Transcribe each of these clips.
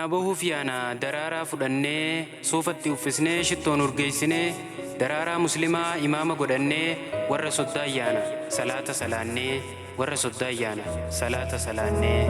Manaa bahuuf yaana daraaraa fudhannee, suufatti uffisnee, shittoon urgeessinee, daraaraa muslimaa imaama godhannee, warra soddaa yaana salaata salaannee, warra soddaa yaana salaata salaannee.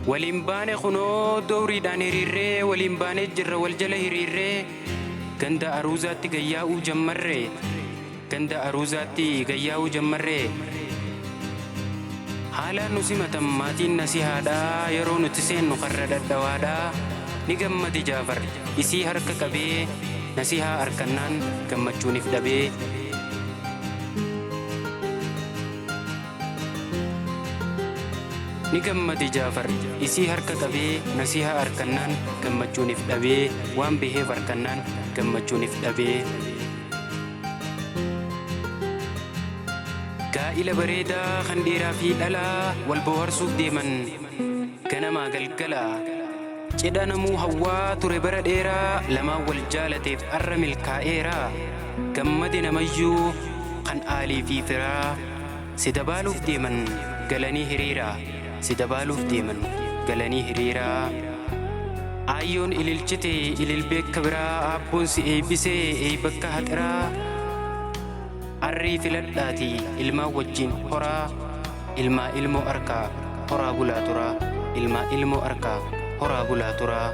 Waliin baane kunoo dowriidhaan hiriirree, waliin baanee jirra wal jala hiriirree, ganda aruuzaatti gayyaa'uu jammarree, ganda aruuzaatti gayyaa'uu jammarree. Haalaan nu simatan maatiin nasihaadhaa, yeroo nuti seennu karra dhadhawaadhaa. Ni gammade Jaafar isii harka qabee, nasihaa arkannaan gammachuunif dhabee. Ni gammade Jaafar isii harka qabee, nasihaa arkannaan gammachuunif dhabee, waan beheef arkannaan gammachuunif dhabee. Gaa'ila bareedaa kan dhiiraa fi dhalaa wal bohaarsuuf deeman ganamaa galgala. Cidha namuu hawwaa ture bara dheeraa lamaan wal jaalateef arra milkaa'eera. Gammade namayyuu kan aalii fi firaa si dabaaluuf deeman galanii hiriira, si dabaaluuf deeman galanii hiriira. Aayyoon ililchite ililbeekka biraa, aabboon si eebbise eeybakka haxiraa. Arrii filadhaati ilmaan wajjin horaa, ilmaa ilmoo arkaa horaa bulaa turaa, ilmaa ilmoo arkaa horaa bulaa turaa.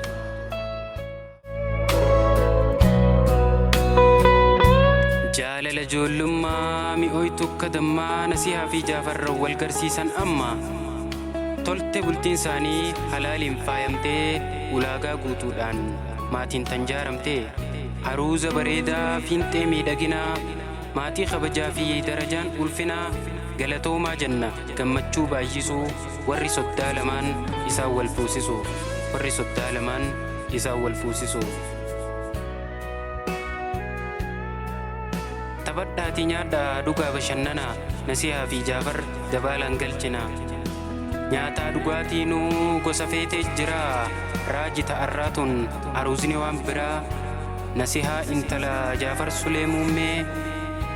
Jaalala ijoollummaa mi'ooytu akka dammaa, Nasihaa fi Jaafar wal garsiisan amma. Tolte bultiin isaanii halaaliin faayamtee, ulaagaa guutuudhaan maatiin tan jaaramte. Aruuza bareedaa fiinxee miidhaginaa, maatii kabajaa fi darajaan ulfinaa, galatoomaa jenna gammachuu baay'isuu warri soddaa lamaan isaan wal fuusisu, warri soddaa lamaan isaan wal fuusisu. Taphadhaatii nyaadhaa dhugaa bashannanaa, Nasihaa fi Jaafar dabaalaan galchina. Nyaataa dhugaatiinuu gosa feetee jira, raaji ta'arraa tun aruuzni waan biraa. Nasihaa intala Jaafar Sulee muummee,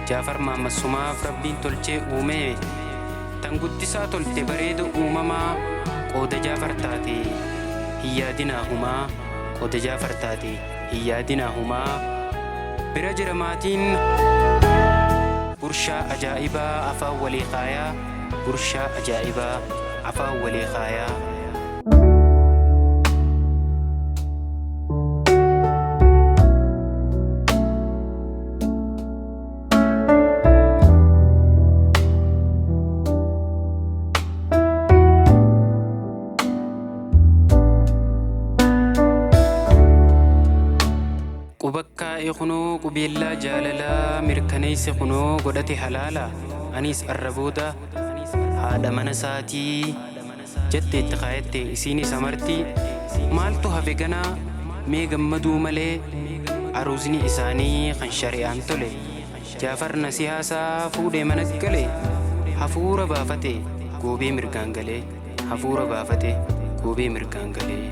Jaafar Maammassumaaf rabbiin tolchee uumee. Tan guddisaa tolte bareeda uumamaa, qooda Jaafar taate hin yaadinaa humaa, qooda Jaafar taate hin yaadinaa humaa. Bira jira maatiin gurshaa ajaa'ibaa afaan walii kaayaa, gurshaa ajaa'ibaa afaan walii kaayaa. Qubakkaa'e kunoo qubeellaa jaalalaa, mirkaneesse kunoo godhate halaala, anis arra booda haadha mana isaatii jette itti kaayatte isiinis amartii. Maaltu hafe ganaa mee gammaduu malee, aruuzni isaanii kan shari'aan tole. Jaafar nasihaa isaa fuudhee mana gale, hafuura baafate goobee mirgaan galee, hafuura baafate goobee mirgaan galee.